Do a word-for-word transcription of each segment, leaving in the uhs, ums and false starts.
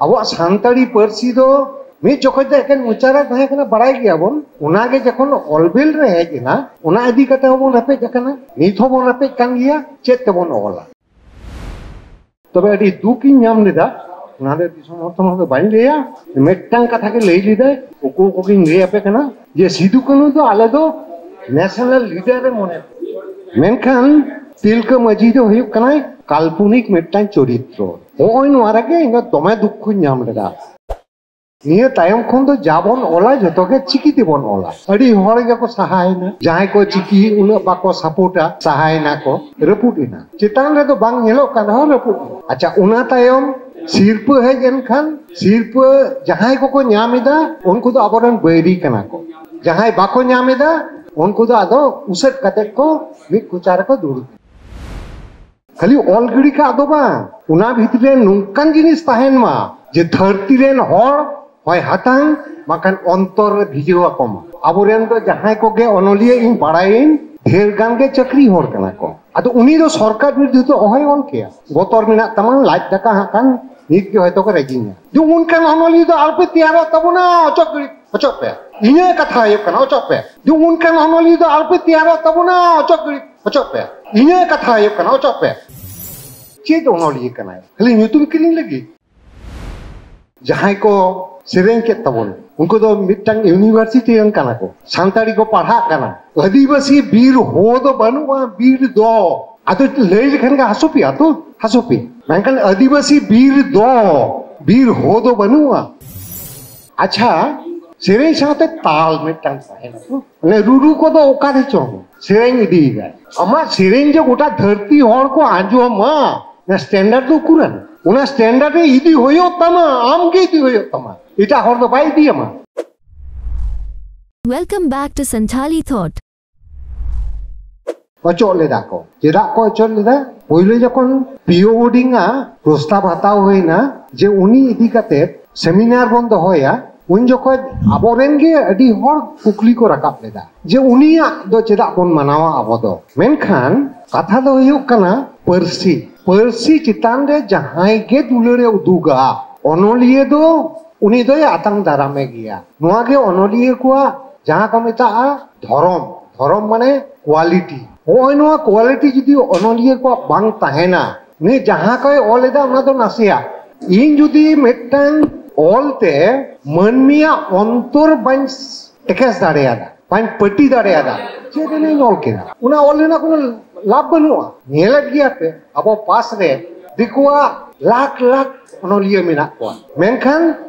ᱟᱵᱚᱣᱟᱜ ᱥᱟᱱᱛᱟᱲᱤ ᱯᱟᱹᱨᱥᱤ ᱫᱚ ᱢᱤᱫ ᱡᱚᱠᱷᱚᱡ ᱫᱚ ᱮᱠᱮᱱ ᱢᱚᱪᱟ ᱨᱮ ᱛᱟᱦᱮᱸ ᱠᱟᱱᱟ, ᱵᱟᱲᱟᱭ ᱜᱮᱭᱟᱵᱚᱱ᱾ ᱚᱱᱟᱜᱮ ᱡᱚᱠᱷᱚᱱ ᱚᱞᱵᱤᱞ ᱨᱮ ᱦᱮᱡ ᱮᱱᱟ, ᱚᱱᱟ ᱤᱫᱤ ᱠᱟᱛᱮ ᱦᱚᱸᱵᱚᱱ ᱨᱮᱯᱮᱡ ᱟᱠᱟᱱᱟ, ᱱᱤᱛ ᱦᱚᱸᱵᱚᱱ ᱨᱮᱯᱮᱡ ᱠᱟᱱ ᱜᱮᱭᱟ᱾ ᱪᱮᱫ ᱛᱮᱵᱚᱱ ᱚᱞᱟ? ᱛᱚᱵᱮ ᱟᱹᱰᱤ ᱫᱩᱠ ᱤᱧ ᱧᱟᱢ ᱞᱮᱫᱟ, ᱚᱱᱟ ᱫᱚ ᱫᱤᱥᱚᱢ ᱦᱚᱲ ᱴᱷᱮᱱ ᱫᱚ ᱵᱟᱹᱧ ᱞᱟᱹᱭᱟ᱾ ᱢᱤᱫᱴᱟᱝ ᱠᱟᱛᱷᱟ ᱜᱮ ᱞᱟᱹᱭ ᱞᱮᱫᱟᱭ, ᱩᱠᱩ ᱩᱠᱩ ᱜᱤᱧ ᱞᱟᱹᱭ ᱟᱯᱮ ᱠᱟᱱᱟ, ᱡᱮ ᱥᱤᱫᱩ ᱠᱟᱹᱱᱦᱩ ᱫᱚ ᱟᱞᱮ ᱫᱚ ᱱᱮᱥᱱᱟᱞ ᱞᱤᱰᱟᱨ ᱮ ᱢᱚᱱᱮ, ᱢᱮᱱᱠᱷᱟᱱ ᱛᱤᱞᱠᱟᱹ ᱢᱟᱹᱡᱷᱤ ᱫᱚ ᱦᱩᱭᱩᱜ ᱠᱟᱱᱟᱭ ᱠᱟᱞᱯᱚᱱᱤᱠ ᱢᱤᱫᱴᱟᱝ ᱪᱚᱨᱤᱛᱨᱚ᱾ ᱦᱚᱸᱜᱼᱚᱭ ᱱᱚᱣᱟ ᱨᱮᱜᱮ ᱤᱧ ᱫᱚ ᱫᱚᱢᱮ ᱫᱩᱠᱠᱷᱚᱧ ᱧᱟᱢ ᱞᱮᱫᱟ᱾ ᱱᱤᱭᱟᱹ ᱛᱟᱭᱚᱢ ᱠᱷᱚᱱ ᱫᱚ ᱡᱟ ᱵᱚᱱ ᱚᱞᱟ, ᱡᱚᱛᱚ ᱜᱮ ᱪᱤᱠᱤ ᱛᱮᱵᱚᱱ ᱚᱞᱟ᱾ ᱟᱹᱰᱤ ᱦᱚᱲ ᱜᱮᱠᱚ ᱥᱟᱦᱟᱭᱮᱱᱟ, ᱡᱟᱦᱟᱸᱭ ᱠᱚ ᱪᱤᱠᱤ ᱩᱱᱟᱹᱜ ᱵᱟᱠᱚ ᱥᱟᱯᱳᱨᱴᱟ, ᱥᱟᱦᱟᱭᱮᱱᱟ ᱠᱚ, ᱨᱟᱹᱯᱩᱫ ᱮᱱᱟ᱾ ᱪᱮᱛᱟᱱ ᱨᱮᱫᱚ ᱵᱟᱝ ᱧᱮᱞᱚᱜ ᱠᱟᱱ ᱨᱮᱦᱚᱸ ᱨᱟᱹᱯᱩᱫ ᱮᱱᱟ᱾ ᱟᱪᱪᱷᱟ, ᱚᱱᱟ ᱛᱟᱭᱚᱢ ᱥᱤᱨᱯᱟᱹ ᱦᱮᱡ ᱮᱱᱠᱷᱟᱱ, ᱥᱤᱨᱯᱟᱹ ᱡᱟᱦᱟᱸᱭ ᱠᱚᱠᱚ ᱧᱟᱢ ᱮᱫᱟ, ᱩᱱᱠᱩ ᱫᱚ ᱟᱵᱚᱨᱮᱱ ᱵᱟᱹᱭᱨᱤ ᱠᱟᱱᱟ ᱠᱚ᱾ ᱡᱟᱦᱟᱸᱭ ᱵᱟᱠᱚ ᱧᱟᱢ ᱮᱫᱟ, ᱩᱱᱠᱩ ᱫᱚ ᱟᱫᱚ ᱩᱥᱟᱹᱫ ᱠᱟᱛᱮ ᱠᱚ ᱢᱤᱫ ᱠᱚᱪᱟ ᱨᱮᱠᱚ ᱫᱩᱲᱩᱵ᱾ ᱠᱷᱟᱹᱞᱤ ᱚᱞ ᱜᱤᱰᱤ ᱠᱟᱜ ᱫᱚ ᱵᱟᱝ, ᱚᱱᱟ ᱵᱷᱤᱛᱨᱤ ᱨᱮ ᱱᱚᱝᱠᱟᱱ ᱡᱤᱱᱤᱥ ᱛᱟᱦᱮᱱ ᱢᱟ ᱡᱮ ᱫᱷᱟᱹᱨᱛᱤ ᱨᱮᱱ ᱦᱚᱲ ᱦᱚᱭ ᱦᱟᱛᱟᱝ ᱵᱟᱝᱠᱷᱟᱱ ᱚᱱᱛᱚᱨ ᱨᱮ ᱵᱷᱤᱡᱟᱹᱣ ᱟᱠᱚ ᱢᱟ᱾ ᱟᱵᱚᱨᱮᱱ ᱫᱚ ᱡᱟᱦᱟᱸᱭ ᱠᱚᱜᱮ ᱚᱱᱚᱞᱤᱭᱟᱹ ᱤᱧ ᱵᱟᱲᱟᱭᱟᱹᱧ, ᱰᱷᱮᱨ ᱜᱟᱱ ᱜᱮ ᱪᱟᱹᱠᱨᱤ ᱦᱚᱲ ᱠᱟᱱᱟ ᱠᱚ᱾ ᱟᱫᱚ ᱩᱱᱤ ᱫᱚ ᱥᱚᱨᱠᱟᱨ ᱵᱤᱨᱩᱫᱷ ᱫᱚ ᱚᱦᱚᱭ ᱚᱞ ᱠᱮᱭᱟ᱾ ᱵᱚᱛᱚᱨ ᱢᱮᱱᱟᱜ ᱛᱟᱢᱟ, ᱞᱟᱡ ᱫᱟᱠᱟ ᱦᱟᱸᱜ ᱠᱷᱟᱱ ᱱᱤᱛ ᱜᱮ ᱦᱚᱭᱛᱚ ᱠᱚ ᱨᱮᱡᱤᱧᱟ᱾ ᱡᱮ ᱚᱱᱠᱟᱱ ᱚᱱᱚᱞᱤᱭᱟᱹ ᱫᱚ ᱟᱞᱚᱯᱮ ᱛᱮᱭᱟᱨᱚᱜ ᱛᱟᱵᱚᱱᱟ, ᱚᱪᱚᱜ ᱜᱤᱰᱤ, ᱚᱪᱚᱜ ᱯᱮ᱾ ᱤᱱᱟᱹ ᱠᱟᱛᱷᱟ ᱦᱩᱭᱩᱜ ᱠᱟᱱᱟ, ᱚᱪᱚᱜ ᱯᱮ᱾ ᱡᱮ ᱚᱱᱠᱟᱱ ᱚᱱᱚᱞᱤᱭᱟᱹ ᱫᱚ ᱟᱞᱚᱯᱮ ᱛᱮᱭᱟᱨᱚᱜ ᱛᱟᱵᱚᱱᱟ, ᱚᱪᱚᱜ ᱜᱤᱰᱤ, ᱚᱪᱚᱜ ᱯᱮ᱾ ᱤᱱᱟᱹ ᱠᱟᱛᱷᱟ ᱦᱩᱭᱩᱜ ᱠᱟᱱᱟ, ᱚᱪᱚᱜ ᱯᱮ᱾ ᱪᱮᱫ ᱚᱱᱚᱞᱤᱭᱟᱹ ᱠᱟᱱᱟᱭ? ᱠᱷᱟᱹᱞᱤ ᱧᱩᱛᱩᱢ ᱠᱤᱨᱤᱧ ᱞᱟᱹᱜᱤᱫ? ᱡᱟᱦᱟᱸᱭ ᱠᱚ ᱥᱮᱨᱮᱧ ᱠᱮᱫ ᱛᱟᱵᱚᱱ, ᱩᱱᱠᱩ ᱫᱚ ᱢᱤᱫᱴᱟᱝ ᱤᱭᱩᱱᱤᱵᱷᱟᱨᱥᱤᱴᱤ ᱨᱮᱱ ᱠᱟᱱᱟ ᱠᱚ, ᱥᱟᱱᱛᱟᱲᱤ ᱠᱚ ᱯᱟᱲᱦᱟᱜ ᱠᱟᱱᱟ᱾ ᱟᱹᱫᱤᱵᱟᱹᱥᱤ ᱵᱤᱨ ᱦᱳ ᱫᱚ ᱵᱟᱹᱱᱩᱜᱼᱟ, ᱵᱤᱨ ᱫᱚ᱾ ᱟᱫᱚ ᱞᱟᱹᱭ ᱞᱮᱠᱷᱟᱱ ᱜᱮ ᱦᱟᱹᱥᱩ ᱯᱮᱭᱟ ᱛᱚ, ᱦᱟᱹᱥᱩ ᱯᱮ᱾ ᱢᱮᱱᱠᱷᱟᱱ ᱟᱹᱫᱤᱵᱟᱹᱥᱤ ᱵᱤᱨ ᱫᱚ, ᱵᱤᱨ ᱦᱳ ᱫᱚ ᱵᱟᱹᱱᱩᱜᱼᱟ᱾ ᱟᱪᱪᱷᱟ, ᱥᱮᱨᱮᱧ ᱥᱟᱶᱛᱮ ᱛᱟᱞ ᱢᱤᱫᱴᱟᱝ ᱛᱟᱦᱮᱱᱟ ᱛᱚ᱾ ᱢᱟᱱᱮ ᱨᱩᱨᱩ ᱠᱚᱫᱚ ᱚᱠᱟ ᱨᱮ ᱪᱚᱝ ᱥᱮᱨᱮᱧ ᱤᱫᱤᱭᱮᱫᱟᱭ᱾ ᱟᱢᱟᱜ ᱥᱮᱨᱮᱧ ᱡᱮ ᱜᱚᱴᱟ ᱫᱷᱟᱹᱨᱛᱤ ᱦᱚᱲ ᱠᱚ ᱟᱸᱡᱚᱢᱟ, ᱚᱱᱟ ᱥᱴᱮᱱᱰᱟᱨᱰ ᱫᱚ ᱩᱠᱩᱨᱟᱱ? ᱚᱱᱟ ᱥᱴᱮᱱᱰᱟᱨᱰ ᱨᱮ ᱤᱫᱤ ᱦᱩᱭᱩᱜ ᱛᱟᱢᱟ, ᱟᱢ ᱜᱮ ᱤᱫᱤ ᱦᱩᱭᱩᱜ ᱛᱟᱢᱟ, ᱮᱴᱟᱜ ᱦᱚᱲ ᱫᱚ ᱵᱟᱭ ᱤᱫᱤᱭᱟᱢᱟ᱾ Welcome back to Santhali Thought. ᱚᱪᱚᱜ ᱞᱮᱫᱟ ᱠᱚ᱾ ᱪᱮᱫᱟᱜ ᱠᱚ ᱚᱪᱚᱜ ᱞᱮᱫᱟ? ᱯᱳᱭᱞᱳ ᱡᱚᱠᱷᱚᱱ ᱯᱤ ᱳ ᱵᱳᱨᱰᱤᱝ ᱟᱜ ᱯᱨᱚᱥᱛᱟᱵ ᱦᱟᱛᱟᱣ ᱦᱩᱭᱱᱟ ᱡᱮ ᱩᱱᱤ ᱤᱫᱤ ᱠᱟᱛᱮ ᱥᱮᱢᱤᱱᱟᱨ ᱵᱚᱱ ᱫᱚᱦᱚᱭᱟ, ᱩᱱ ᱡᱚᱠᱷᱚᱡ ᱟᱵᱚᱨᱮᱱ ᱜᱮ ᱟᱹᱰᱤ ᱦᱚᱲ ᱠᱩᱠᱞᱤ ᱠᱚ ᱨᱟᱠᱟᱵ ᱞᱮᱫᱟ ᱡᱮ ᱩᱱᱤᱭᱟᱜ ᱫᱚ ᱪᱮᱫᱟᱜ ᱵᱚᱱ ᱢᱟᱱᱟᱣᱟ ᱟᱵᱚ ᱫᱚ᱾ ᱢᱮᱱᱠᱷᱟᱱ ᱠᱟᱛᱷᱟ ᱫᱚ ᱦᱩᱭᱩᱜ ᱠᱟᱱᱟ, ᱯᱟᱹᱨᱥᱤ, ᱯᱟᱹᱨᱥᱤ ᱪᱮᱛᱟᱱ ᱨᱮ ᱡᱟᱦᱟᱸᱭ ᱜᱮ ᱫᱩᱞᱟᱹᱲ ᱮ ᱩᱫᱩᱜᱟ, ᱚᱱᱚᱞᱤᱭᱟᱹ ᱫᱚ ᱩᱱᱤ ᱫᱚᱭ ᱟᱛᱟᱝ ᱫᱟᱨᱟᱢᱮ ᱜᱮᱭᱟ᱾ ᱱᱚᱣᱟ ᱜᱮ ᱚᱱᱚᱞᱤᱭᱟᱹ ᱠᱚᱣᱟᱜ ᱡᱟᱦᱟᱸ ᱠᱚ ᱢᱮᱛᱟᱜᱼᱟ ᱫᱷᱚᱨᱚᱢ, ᱫᱷᱚᱨᱚᱢ ᱢᱟᱱᱮ ᱠᱳᱣᱟᱞᱤᱴᱤ᱾ ᱱᱚᱜᱼᱚᱭ ᱱᱚᱣᱟ ᱠᱳᱣᱟᱞᱤᱴᱤ ᱡᱩᱫᱤ ᱚᱱᱚᱞᱤᱭᱟᱹ ᱠᱚᱣᱟᱜ ᱵᱟᱝ ᱛᱟᱦᱮᱱᱟ, ᱩᱱᱤ ᱡᱟᱦᱟᱸ ᱠᱚᱭ ᱚᱞ ᱮᱫᱟ ᱚᱱᱟ ᱫᱚ ᱱᱟᱥᱮᱭᱟᱜ᱾ ᱤᱧ ᱡᱩᱫᱤ ᱢᱤᱫᱴᱟᱝ ᱚᱞ ᱛᱮ ᱢᱟᱹᱱᱢᱤᱭᱟᱜ ᱚᱱᱛᱚᱨ ᱵᱟᱹᱧ ᱴᱮᱠᱮᱥ ᱫᱟᱲᱮᱭᱟᱫᱟ, ᱵᱟᱹᱧ ᱯᱟᱹᱴᱤ ᱫᱟᱲᱮᱭᱟᱫᱟ, ᱪᱮᱫ ᱨᱮᱱᱟᱜ ᱤᱧ ᱚᱞ ᱠᱮᱫᱟ? ᱚᱱᱟ ᱚᱞ ᱨᱮᱱᱟᱜ ᱠᱳᱱᱳ ᱞᱟᱵᱷ ᱵᱟᱹᱱᱩᱜᱼᱟ᱾ ᱧᱮᱞᱮᱫ ᱜᱮᱭᱟ ᱯᱮ, ᱟᱵᱚ ᱯᱟᱥ ᱨᱮ ᱫᱤᱠᱩᱣᱟᱜ ᱞᱟᱠᱷ ᱞᱟᱠᱷ ᱚᱱᱚᱞᱤᱭᱟᱹ ᱢᱮᱱᱟᱜ ᱠᱚᱣᱟ, ᱢᱮᱱᱠᱷᱟᱱ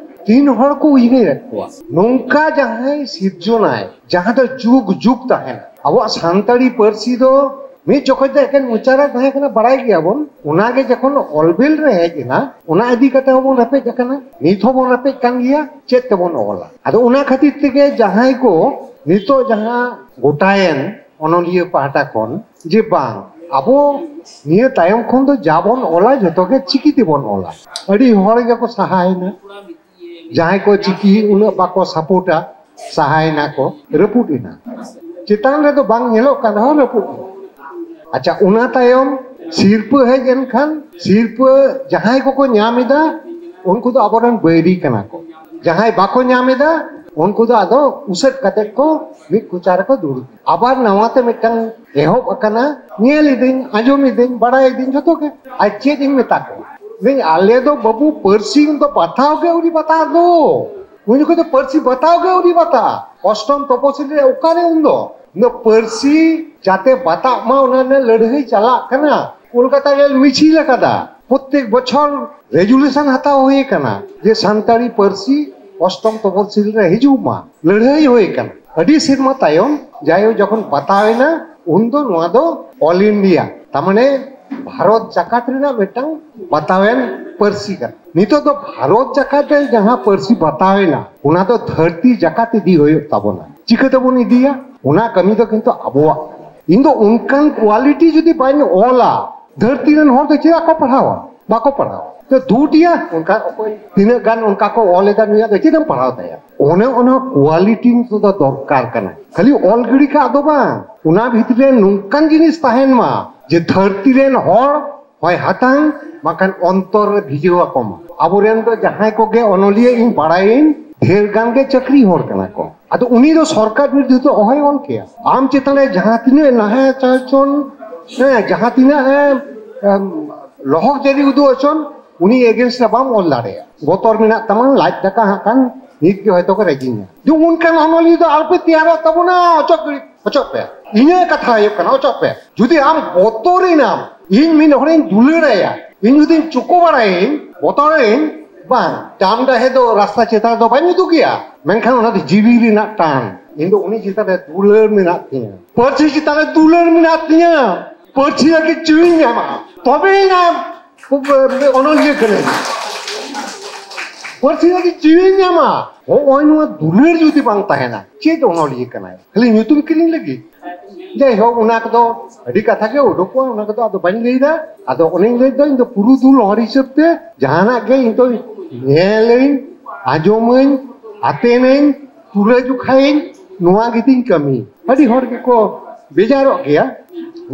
ᱛᱤᱱ ᱦᱚᱲ ᱠᱚ ᱩᱭᱦᱟᱹᱨᱮᱫ ᱠᱚᱣᱟ? ᱱᱚᱝᱠᱟ ᱡᱟᱦᱟᱸᱭ ᱥᱤᱨᱡᱚᱱᱟᱭ, ᱡᱟᱦᱟᱸ ᱫᱚ ᱡᱩᱜᱽ ᱡᱩᱜᱽ ᱛᱟᱦᱮᱱᱟ᱾ ᱟᱵᱚᱣᱟᱜ ᱥᱟᱱᱛᱟᱲᱤ ᱯᱟᱹᱨᱥᱤ ᱫᱚ ᱢᱤᱫ ᱡᱚᱠᱷᱚᱡ ᱫᱚ ᱮᱠᱮᱱ ᱩᱪᱟᱨᱟ ᱛᱟᱦᱮᱸ ᱠᱟᱱᱟ, ᱵᱟᱲᱟᱭ ᱜᱮᱭᱟᱵᱚᱱ᱾ ᱚᱱᱟᱜᱮ ᱡᱚᱠᱷᱚᱱ ᱚᱞᱵᱤᱞ ᱨᱮ ᱦᱮᱡ ᱮᱱᱟ, ᱚᱱᱟ ᱤᱫᱤ ᱠᱟᱛᱮ ᱦᱚᱸᱵᱚᱱ ᱨᱮᱯᱮᱡ ᱟᱠᱟᱱᱟ, ᱱᱤᱛ ᱦᱚᱸᱵᱚᱱ ᱨᱮᱯᱮᱡ ᱠᱟᱱ ᱜᱮᱭᱟ, ᱪᱮᱫ ᱛᱮᱵᱚᱱ ᱚᱞᱟ? ᱟᱫᱚ ᱚᱱᱟ ᱠᱷᱟᱹᱛᱤᱨ ᱛᱮᱜᱮ ᱡᱟᱦᱟᱸᱭ ᱠᱚ ᱱᱤᱛᱚᱜ ᱡᱟᱦᱟᱸ ᱜᱚᱴᱟᱭᱮᱱ ᱚᱱᱚᱞᱤᱭᱟᱹ ᱯᱟᱦᱴᱟ ᱠᱷᱚᱱ, ᱡᱮ ᱵᱟᱝ, ᱟᱵᱚ ᱱᱤᱭᱟᱹ ᱛᱟᱭᱚᱢ ᱠᱷᱚᱱ ᱫᱚ ᱡᱟ ᱵᱚᱱ ᱚᱞᱟ, ᱡᱚᱛᱚ ᱜᱮ ᱪᱤᱠᱤ ᱛᱮᱵᱚᱱ ᱚᱞᱟ, ᱟᱹᱰᱤ ᱦᱚᱲ ᱜᱮᱠᱚ ᱥᱟᱦᱟᱭᱮᱱᱟ᱾ ᱡᱟᱦᱟᱸᱭ ᱠᱚ ᱪᱤᱠᱤ ᱩᱱᱟᱹᱜ ᱵᱟᱠᱚ ᱥᱟᱯᱳᱨᱴᱟ, ᱥᱟᱦᱟᱭᱮᱱᱟ ᱠᱚ, ᱨᱟᱹᱯᱩᱫ ᱮᱱᱟ᱾ ᱪᱮᱛᱟᱱ ᱨᱮᱫᱚ ᱵᱟᱝ ᱧᱮᱞᱚᱜ ᱠᱟᱱ ᱨᱮᱦᱚᱸ ᱨᱟᱹᱯᱩᱫ ᱮᱱᱟ᱾ ᱟᱪᱪᱷᱟ, ᱚᱱᱟ ᱛᱟᱭᱚᱢ ᱥᱤᱨᱯᱟᱹ ᱦᱮᱡ ᱮᱱᱠᱷᱟᱱ, ᱥᱤᱨᱯᱟᱹ ᱡᱟᱦᱟᱸᱭ ᱠᱚᱠᱚ ᱧᱟᱢ ᱮᱫᱟ, ᱩᱱᱠᱩ ᱫᱚ ᱟᱵᱚᱨᱮᱱ ᱵᱟᱹᱭᱨᱤ ᱠᱟᱱᱟ ᱠᱚ᱾ ᱡᱟᱦᱟᱸᱭ ᱵᱟᱠᱚ ᱧᱟᱢ ᱮᱫᱟ, ᱩᱱᱠᱩ ᱫᱚ ᱟᱫᱚ ᱩᱥᱟᱹᱫ ᱠᱟᱛᱮ ᱠᱚ ᱢᱤᱫ ᱠᱚᱪᱟ ᱨᱮᱠᱚ ᱫᱩᱲᱩᱵ᱾ ᱟᱵᱟᱨ ᱱᱟᱣᱟ ᱛᱮ ᱢᱤᱫᱴᱟᱝ ᱮᱦᱚᱵ ᱟᱠᱟᱱᱟ, ᱧᱮᱞ ᱤᱫᱟᱹᱧ, ᱟᱸᱡᱚᱢ ᱤᱫᱟᱹᱧ, ᱵᱟᱲᱟᱭ ᱤᱫᱟᱹᱧ ᱡᱷᱚᱛᱚ ᱜᱮ᱾ ᱟᱨ ᱪᱮᱫ ᱤᱧ ᱢᱮᱛᱟ ᱠᱚᱣᱟ? ᱞᱟᱹᱭᱟᱹᱧ, ᱟᱞᱮ ᱫᱚ ᱵᱟᱹᱵᱩ ᱯᱟᱹᱨᱥᱤ ᱩᱱ ᱫᱚ ᱵᱟᱛᱟᱣ ᱜᱮ ᱟᱹᱣᱨᱤ ᱵᱟᱛᱟᱜ ᱫᱚ᱾ ᱩᱱ ᱡᱚᱠᱷᱚᱱ ᱫᱚ ᱯᱟᱹᱨᱥᱤ ᱵᱟᱛᱟᱣ ᱜᱮ ᱟᱹᱣᱨᱤ ᱵᱟᱛᱟᱜᱼᱟ᱾ ᱚᱥᱴᱚᱢ ᱛᱚᱯᱚᱥᱤᱞ ᱨᱮ ᱚᱠᱟᱨᱮ ᱩᱱ ᱫᱚ? ᱩᱱ ᱫᱚ ᱯᱟᱹᱨᱥᱤ ᱡᱟᱛᱮ ᱵᱟᱛᱟᱜ ᱢᱟ, ᱚᱱᱟ ᱨᱮᱱᱟᱜ ᱞᱟᱹᱲᱦᱟᱹᱭ ᱪᱟᱞᱟᱜ ᱠᱟᱱᱟ᱾ ᱠᱳᱞᱠᱟᱛᱟ ᱨᱮ ᱢᱤᱪᱷᱤᱞ ᱟᱠᱟᱫᱟ᱾ ᱯᱨᱚᱛᱮᱠ ᱵᱚᱪᱷᱚᱨ ᱨᱮᱡᱩᱞᱮᱥᱚᱱ ᱦᱟᱛᱟᱣ ᱦᱩᱭ ᱟᱠᱟᱱᱟ ᱡᱮ ᱥᱟᱱᱛᱟᱲᱤ ᱯᱟᱹᱨᱥᱤ ᱚᱥᱴᱚᱢ ᱛᱚᱯᱚᱥᱤᱞ ᱨᱮ ᱦᱤᱡᱩᱜ ᱢᱟ᱾ ᱞᱟᱹᱲᱦᱟᱹᱭ ᱦᱩᱭ ᱟᱠᱟᱱᱟ᱾ ᱟᱹᱰᱤ ᱥᱮᱨᱢᱟ ᱛᱟᱭᱚᱢ ᱡᱟᱭᱦᱳᱠ ᱡᱚᱠᱷᱚᱱ ᱵᱟᱛᱟᱣ ᱮᱱᱟ, ᱩᱱ ᱫᱚ ᱱᱚᱣᱟ ᱫᱚ ᱚᱞ ᱤᱱᱰᱤᱭᱟ, ᱛᱟᱨ ᱢᱟᱱᱮ ᱵᱷᱟᱨᱚᱛ ᱡᱟᱠᱟᱛ ᱨᱮᱱᱟᱜ ᱢᱤᱫᱴᱟᱝ ᱵᱟᱛᱟᱣᱮᱱ ᱯᱟᱹᱨᱥᱤ ᱠᱟᱱᱟ᱾ ᱱᱤᱛᱚᱜ ᱫᱚ ᱵᱷᱟᱨᱚᱛ ᱡᱟᱠᱟᱛ ᱨᱮ ᱡᱟᱦᱟᱸ ᱯᱟᱹᱨᱥᱤ ᱵᱟᱛᱟᱣ ᱮᱱᱟ, ᱚᱱᱟ ᱫᱚ ᱫᱷᱟᱹᱨᱛᱤ ᱡᱟᱠᱟᱛ ᱤᱫᱤ ᱦᱩᱭᱩᱜ ᱛᱟᱵᱚᱱᱟ᱾ ᱪᱤᱠᱟᱹ ᱛᱮᱵᱚᱱ ᱤᱫᱤᱭᱟ? ᱚᱱᱟ ᱠᱟᱹᱢᱤ ᱫᱚ ᱠᱤᱱᱛᱩ ᱟᱵᱚᱣᱟᱜ᱾ ᱤᱧ ᱫᱚ ᱚᱱᱠᱟᱱ ᱠᱳᱣᱟᱞᱤᱴᱤ ᱡᱩᱫᱤ ᱵᱟᱹᱧ ᱚᱞᱟ, ᱫᱷᱟᱹᱨᱛᱤ ᱨᱮᱱ ᱦᱚᱲ ᱫᱚ ᱪᱮᱫᱟᱜ ᱠᱚ ᱯᱟᱲᱦᱟᱣᱟ? ᱵᱟᱠᱚ ᱯᱟᱲᱦᱟᱣᱟ᱾ ᱛᱚ ᱫᱩᱴᱤᱭᱟ ᱚᱱᱠᱟ ᱚᱠᱚᱭ ᱛᱤᱱᱟᱹᱜ ᱜᱟᱱ ᱚᱱᱠᱟ ᱠᱚ ᱚᱞ ᱮᱫᱟ, ᱱᱩᱭᱟᱜ ᱫᱚ ᱪᱮᱫ ᱮᱢ ᱯᱟᱲᱦᱟᱣ ᱛᱟᱭᱟ? ᱚᱱᱮ ᱚᱱᱟ ᱠᱳᱣᱟᱞᱤᱴᱤ ᱱᱤᱛᱚᱜ ᱫᱚ ᱫᱚᱨᱠᱟᱨ ᱠᱟᱱᱟ᱾ ᱠᱷᱟᱹᱞᱤ ᱚᱞ ᱜᱤᱰᱤ ᱠᱟᱜ ᱫᱚ ᱵᱟᱝ, ᱚᱱᱟ ᱵᱷᱤᱛᱨᱤ ᱨᱮ ᱱᱚᱝᱠᱟᱱ ᱡᱤᱱᱤᱥ ᱛᱟᱦᱮᱱ ᱢᱟ ᱡᱮ ᱫᱷᱟᱹᱨᱛᱤ ᱨᱮᱱ ᱦᱚᱲ ᱦᱚᱭ ᱦᱟᱛᱟᱝ ᱵᱟᱝᱠᱷᱟᱱ ᱚᱱᱛᱚᱨ ᱨᱮ ᱵᱷᱤᱡᱟᱹᱣ ᱟᱠᱚ ᱢᱟ᱾ ᱟᱵᱚᱨᱮᱱ ᱫᱚ ᱡᱟᱦᱟᱸᱭ ᱠᱚᱜᱮ ᱚᱱᱚᱞᱤᱭᱟᱹ ᱤᱧ ᱵᱟᱲᱟᱭᱟᱹᱧ, ᱰᱷᱮᱨ ᱜᱟᱱ ᱜᱮ ᱪᱟᱹᱠᱨᱤ ᱦᱚᱲ ᱠᱟᱱᱟ ᱠᱚ᱾ ᱟᱫᱚ ᱩᱱᱤ ᱫᱚ ᱥᱚᱨᱠᱟᱨ ᱵᱤᱨᱩᱫᱷ ᱫᱚ ᱚᱦᱚᱭ ᱚᱞ ᱠᱮᱭᱟ᱾ ᱟᱢ ᱪᱮᱛᱟᱱ ᱨᱮ ᱡᱟᱦᱟᱸ ᱛᱤᱱᱟᱹᱜ ᱱᱟᱦᱟᱪᱟᱨ ᱪᱚᱱ, ᱦᱮᱸ, ᱡᱟᱦᱟᱸ ᱛᱤᱱᱟᱹᱜ ᱮ, ᱮᱢ, ᱞᱚᱦᱚᱠ ᱡᱟᱹᱨᱤ ᱩᱫᱩᱜ ᱦᱚᱪᱚᱱ, ᱩᱱᱤ against ᱨᱮ ᱵᱟᱢ ᱚᱞ ᱫᱟᱲᱮᱭᱟᱜᱼᱟ᱾ ᱵᱚᱛᱚᱨ ᱢᱮᱱᱟᱜ ᱛᱟᱢᱟ, ᱞᱟᱡ ᱫᱟᱠᱟ ᱦᱟᱸᱜ ᱠᱷᱟᱱ ᱱᱤᱛ ᱜᱮ ᱦᱚᱭᱛᱚ ᱠᱚ ᱨᱟᱹᱜᱤᱧᱟ᱾ ᱡᱮ ᱚᱱᱠᱟᱱ ᱚᱱᱚᱞᱤᱭᱟᱹ ᱫᱚ ᱟᱞᱚᱯᱮ ᱛᱮᱭᱟᱨᱚᱜ ᱛᱟᱵᱚᱱᱟ, ᱚᱪᱚᱜ ᱜᱤᱰᱤ, ᱚᱪᱚᱜ ᱯᱮ᱾ ᱤᱱᱟᱹ ᱠᱟᱛᱷᱟ ᱦᱩᱭᱩᱜ ᱠᱟᱱᱟ, ᱚᱪᱚᱜ ᱯᱮ᱾ ᱡᱩᱫᱤ ᱟᱢ ᱵᱚᱛᱚᱨᱮᱱᱟᱢ, ᱤᱧ ᱢᱤᱫ ᱦᱚᱲᱤᱧ ᱫᱩᱞᱟᱹᱲᱟᱭᱟ, ᱤᱧ ᱡᱩᱫᱤᱧ ᱪᱚᱠᱚ ᱵᱟᱲᱟᱭᱟᱹᱧ, ᱵᱚᱛᱚᱨᱟᱹᱧ, ᱵᱟᱝ, ᱰᱟᱢ ᱰᱟᱦᱮ ᱫᱚ ᱨᱟᱥᱛᱟ ᱪᱮᱛᱟᱱ ᱨᱮᱫᱚ ᱵᱟᱹᱧ ᱩᱫᱩᱜᱮᱭᱟ, ᱢᱮᱱᱠᱷᱟᱱ ᱚᱱᱟ ᱫᱚ ᱡᱤᱣᱤ ᱨᱮᱱᱟᱜ ᱴᱟᱱ᱾ ᱤᱧ ᱫᱚ ᱩᱱᱤ ᱪᱮᱛᱟᱱ ᱨᱮ ᱫᱩᱞᱟᱹᱲ ᱢᱮᱱᱟᱜ ᱛᱤᱧᱟᱹ, ᱯᱟᱹᱨᱥᱤ ᱪᱮᱛᱟᱱ ᱨᱮ ᱫᱩᱞᱟᱹᱲ ᱢᱮᱱᱟᱜ ᱛᱤᱧᱟᱹ, ᱯᱟᱹᱨᱥᱤ ᱞᱟᱹᱜᱤᱫ ᱡᱤᱣᱤᱧ ᱮᱢᱟ, ᱛᱚᱵᱮᱭᱮᱱᱟ ᱚᱱᱚᱞᱤᱭᱟᱹ ᱠᱟᱹᱱᱟᱹᱧ᱾ ᱯᱟᱹᱨᱥᱤ ᱞᱟᱹᱜᱤᱫ ᱡᱤᱣᱤᱧ ᱮᱢᱟ᱾ ᱦᱚᱸᱜᱼᱚᱭ ᱱᱚᱣᱟ ᱫᱩᱞᱟᱹᱲ ᱡᱩᱫᱤ ᱵᱟᱝ ᱛᱟᱦᱮᱱᱟ, ᱪᱮᱫ ᱚᱱᱚᱞᱤᱭᱟᱹ ᱠᱟᱱᱟᱭ? ᱠᱷᱟᱹᱞᱤ ᱧᱩᱛᱩᱢ ᱠᱤᱨᱤᱧ ᱞᱟᱹᱜᱤᱫ? ᱡᱟᱭᱦᱳᱠ, ᱚᱱᱟ ᱠᱚᱫᱚ ᱟᱹᱰᱤ ᱠᱟᱛᱷᱟ ᱜᱮ ᱩᱰᱩᱠᱚᱜᱼᱟ, ᱚᱱᱟ ᱠᱚᱫᱚ ᱟᱫᱚ ᱵᱟᱹᱧ ᱞᱟᱹᱭᱫᱟ᱾ ᱟᱫᱚ ᱚᱱᱮᱧ ᱞᱟᱹᱭᱫᱟ, ᱤᱧ ᱫᱚ ᱯᱩᱨᱩᱫᱷᱩᱞ ᱦᱚᱲ ᱦᱤᱥᱟᱹᱵ ᱛᱮ ᱡᱟᱦᱟᱱᱟᱜ ᱜᱮ ᱤᱧ ᱫᱚ ᱧᱮᱞᱟᱹᱧ, ᱟᱸᱡᱚᱢᱟᱹᱧ, ᱟᱛᱮᱱᱟᱹᱧ, ᱛᱩᱞᱟᱹ ᱡᱚᱠᱷᱟᱭᱟᱹᱧ, ᱱᱚᱣᱟ ᱜᱮᱛᱤᱧ ᱠᱟᱹᱢᱤ᱾ ᱟᱹᱰᱤ ᱦᱚᱲ ᱜᱮᱠᱚ ᱵᱮᱡᱟᱨᱚᱜ ᱜᱮᱭᱟ᱾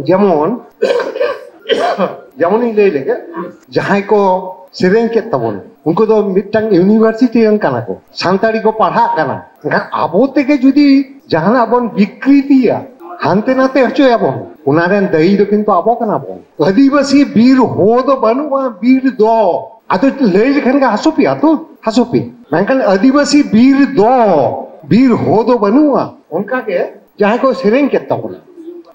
ᱡᱮᱢᱚᱱ, ᱡᱮᱢᱚᱱᱤᱧ ᱞᱟᱹᱭ ᱞᱮᱜᱮ, ᱡᱟᱦᱟᱸᱭ ᱠᱚ ᱥᱮᱨᱮᱧ ᱠᱮᱫ ᱛᱟᱵᱚᱱᱟ, ᱩᱱᱠᱩ ᱫᱚ ᱢᱤᱫᱴᱟᱝ ᱤᱭᱩᱱᱤᱵᱷᱟᱨᱥᱤᱴᱤ ᱨᱮᱱ ᱠᱟᱱᱟ ᱠᱚ, ᱥᱟᱱᱛᱟᱲᱤ ᱠᱚ ᱯᱟᱲᱦᱟᱜ ᱠᱟᱱᱟ᱾ ᱮᱱᱠᱷᱟᱱ ᱟᱵᱚ ᱛᱮᱜᱮ ᱡᱩᱫᱤ ᱡᱟᱦᱟᱱᱟᱜ ᱵᱚᱱ ᱵᱤᱠᱨᱤᱛᱤᱭᱟ, ᱦᱟᱱᱛᱮ ᱱᱟᱛᱮ ᱦᱚᱪᱚᱭᱟᱵᱚᱱ, ᱚᱱᱟ ᱨᱮᱱ ᱫᱟᱹᱭᱤ ᱫᱚ ᱠᱤᱱᱛᱩ ᱟᱵᱚ ᱠᱟᱱᱟ ᱵᱚᱱ᱾ ᱟᱹᱫᱤᱵᱟᱹᱥᱤ ᱵᱤᱨ ᱦᱚ ᱫᱚ ᱵᱟᱹᱱᱩᱜᱼᱟ, ᱵᱤᱨ ᱫᱚ᱾ ᱟᱫᱚ ᱞᱟᱹᱭ ᱞᱮᱠᱷᱟᱱ ᱜᱮ ᱦᱟᱹᱥᱩ ᱯᱮᱭᱟ ᱛᱚ, ᱦᱟᱹᱥᱩ ᱯᱮ᱾ ᱢᱮᱱᱠᱷᱟᱱ ᱟᱹᱫᱤᱵᱟᱹᱥᱤ ᱵᱤᱨ ᱫᱚ, ᱵᱤᱨ ᱦᱚ ᱫᱚ ᱵᱟᱹᱱᱩᱜᱼᱟ᱾ ᱚᱱᱠᱟ ᱜᱮ ᱡᱟᱦᱟᱸᱭ ᱠᱚ ᱥᱮᱨᱮᱧ ᱠᱮᱫ ᱛᱟᱵᱚᱱᱟ᱾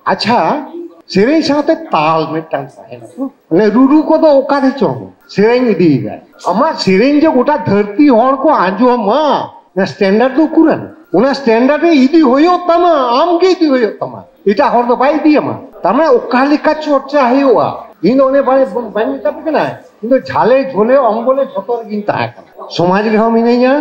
ᱟᱪᱪᱷᱟ, ᱥᱮᱨᱮᱧ ᱥᱟᱶᱛᱮ ᱛᱟᱞ ᱢᱤᱫᱴᱟᱝ ᱛᱟᱦᱮᱱᱟ ᱛᱚ᱾ ᱢᱟᱱᱮ ᱨᱩᱨᱩ ᱠᱚᱫᱚ ᱚᱠᱟ ᱨᱮ ᱪᱚᱝ ᱥᱮᱨᱮᱧ ᱤᱫᱤᱭᱮᱫᱟᱭ᱾ ᱟᱢᱟᱜ ᱥᱮᱨᱮᱧ ᱡᱮ ᱜᱚᱴᱟ ᱫᱷᱟᱹᱨᱛᱤ ᱦᱚᱲ ᱠᱚ ᱟᱸᱡᱚᱢᱟ, ᱚᱱᱟ ᱥᱴᱮᱱᱰᱟᱨᱰ ᱫᱚ ᱩᱠᱩᱨᱟᱱ? ᱚᱱᱟ ᱥᱴᱮᱱᱰᱟᱨᱰ ᱨᱮ ᱤᱫᱤ ᱦᱩᱭᱩᱜ ᱛᱟᱢᱟ, ᱟᱢ ᱜᱮ ᱤᱫᱤ ᱦᱩᱭᱩᱜ ᱛᱟᱢᱟ, ᱮᱴᱟᱜ ᱦᱚᱲ ᱫᱚ ᱵᱟᱭ ᱤᱫᱤᱭᱟᱢᱟ᱾ ᱛᱟᱨ ᱢᱟᱱᱮ ᱚᱠᱟ ᱞᱮᱠᱟ ᱪᱚᱨᱪᱟ ᱦᱩᱭᱩᱜᱼᱟ, ᱤᱧ ᱫᱚ ᱚᱱᱮ ᱵᱟᱭ, ᱵᱟᱹᱧ ᱢᱮᱛᱟ ᱯᱮ ᱠᱟᱱᱟ, ᱤᱧ ᱫᱚ ᱡᱷᱟᱞᱮ ᱡᱷᱳᱞᱮ ᱚᱢᱵᱚᱞᱮ ᱡᱷᱚᱛᱚ ᱨᱮᱜᱤᱧ ᱛᱟᱦᱮᱸ ᱠᱟᱱᱟ᱾ ᱥᱚᱢᱟᱡᱽ ᱨᱮᱦᱚᱸ ᱢᱤᱱᱟᱹᱧᱟ,